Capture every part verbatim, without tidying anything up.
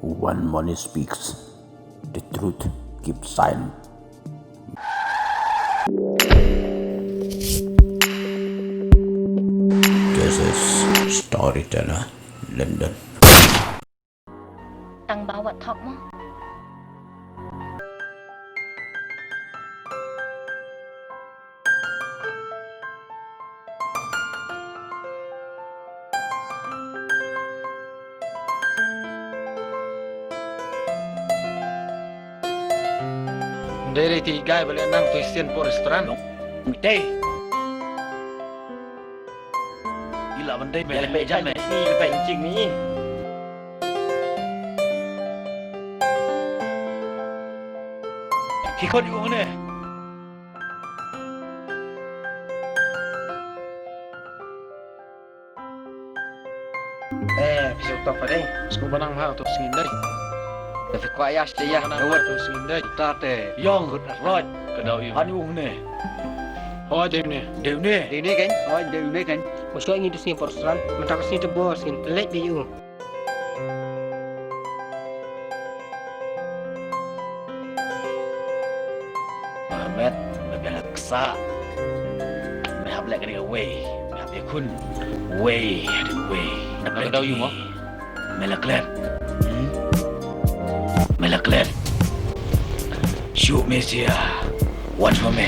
One Moni speaks the truth, keep silent. This is Storyteller London. Tang ba wat thok mo. Ndai re ti gai bale nang tu sien por restaurant. Ndai. Ila ban dei me, me jan me. Ni le bai jing ni. Ki khot yu ne. Eh, phi shu tok pat dei. Shu ba nang ha tu sngin dei. Te phi kwah ïa sdei ïa. Shu ba nang ha tu sngin dei. Ta te. Yong, roj. Ka dau yu. Han yu ne. Hoi dei ne. Dei ne. Dei ne kan. Hoi dei ne kan. Mo shu ngi tu sngin por sran. Mynta ka sngi te bor sngin. Lek dei yu. Mohammed, me biang ksa. Me hap leh kane kawei, me hap ïakhun. Wei, hadi wei. Me la klet. Hmm? Me la klet. Shoot me sia. Watch for me.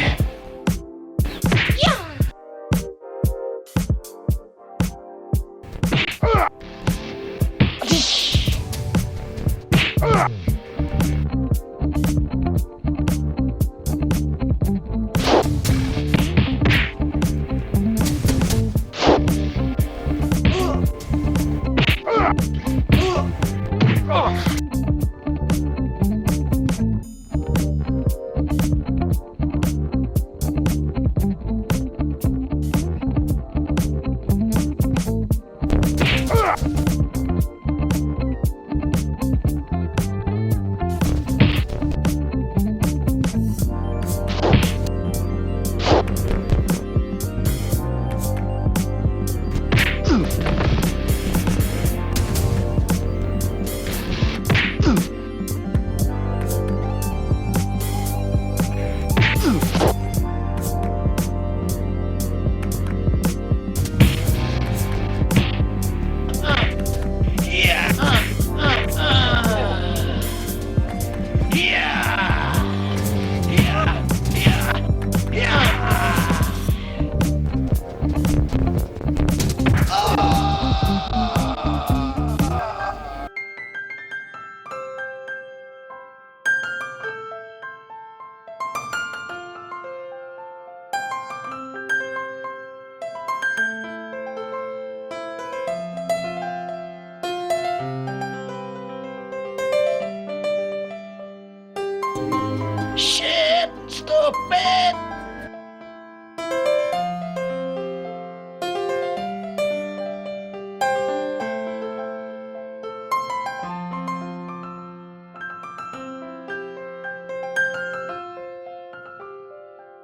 Shit! Stupid!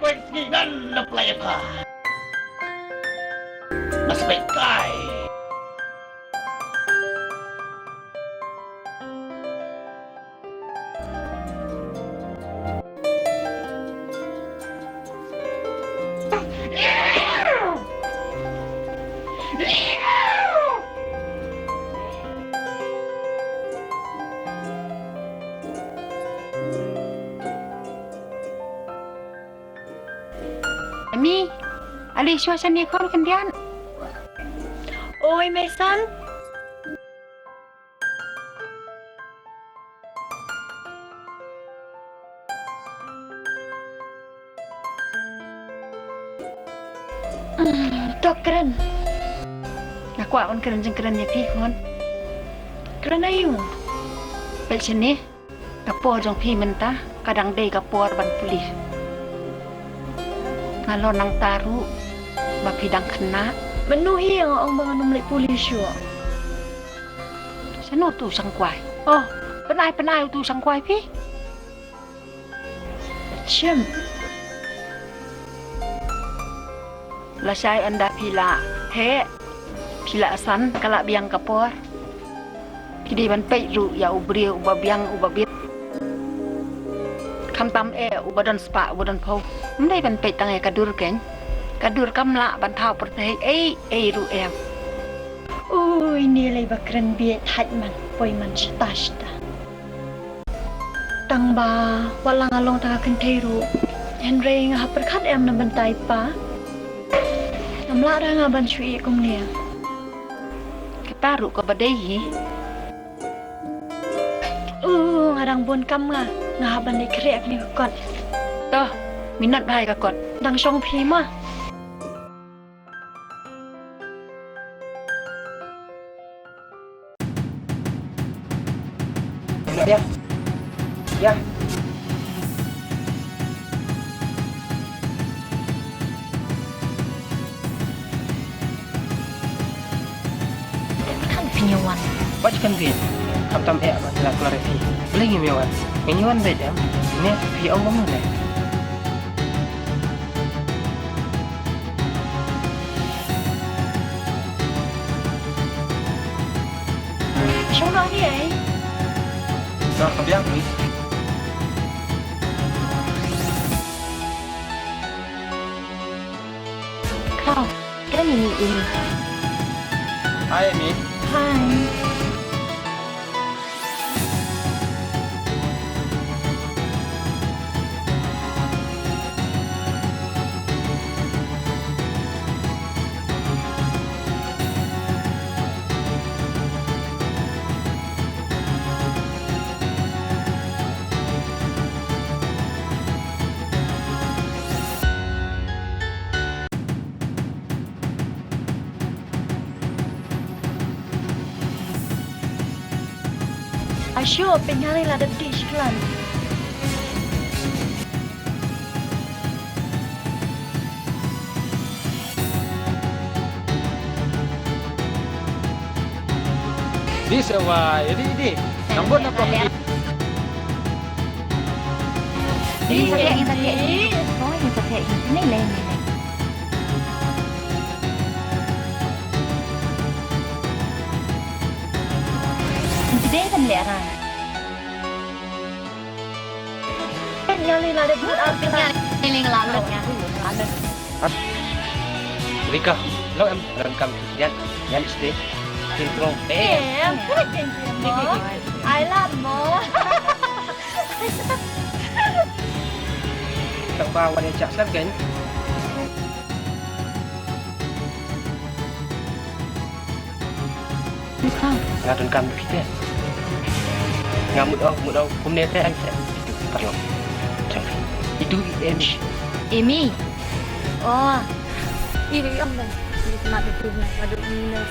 Pynskhem nan na play pa. Na spek kai. Ami, ale shuwa shane khun khyndiat. Oi, Mason. To kren. Nga kwah ban kren jingkren ïa phi khun. Kren aïu? Peit shane. Ka por jong phi mynta ka dang dei ka por ban pule. Nga la nangta ruh ba phi dang khynnah. Mano hi nga ong ba ngan ym leit pule shuh? Shano utu u shangkwai? Oh, pynai pynai utu u shangkwai phi. Shem. Lashai ynda phi la heh, phi la san ka la biang ka por. Ki dei ban peit ruh ïa u briew uba biang uba bit. Khamtam eh uba don spah uba don phew. Ym dei ban peit tang ïa ka dur keiñ. Ka dur kam lah ban thaw pyrthei ei ei ruh em. Ui, ne lei ba kren bieit thait man, poi man shata shata. Tang ba wat la nga long tang ka kynthei ruh, hynrei nga hap pyrkhat em na bynta i pa. Ngam lah re nga ban shu ïeh kumne. Kata ruh kaba dei hi. U, nga dang bun kam nga, nga hap ban leit khreh kane ka kot. To, minot bha ïa ka kot. Dang shong phi ma. Ïa. Ïa. Kan phi wan. Wat kan phi. Khamtam eh ba la klar phi. Beli ngi wan. Ngi wan beit em. Ne phi ong bang ne. Shong nang ni ai. Dah ka biang ni. Kau, kan ini ini. Hai, Amy. Hai. Ashu, pynjari la dep dih shiklan. Di sewa, di, di. Nang buat apa? Di, di, di. Oh, ini pakai ini. Ini lain, ini lain. Ini dia kan lihat orang. Nyali la dep buat apa? Nyali la dep. Rika, lo em ran kam yan yan stay. Kin pro. Eh, em kena kin pro. I love mo. Tak ba wan ya chak slam kan. Nga donkam da phi te. Nga mut ong, mut ong kumne te ai te. Itu paralok. Jong phi. Itu i Amy. Amy. Oh. Iri ong deh. Ini semat itu na. Waduh, ini na.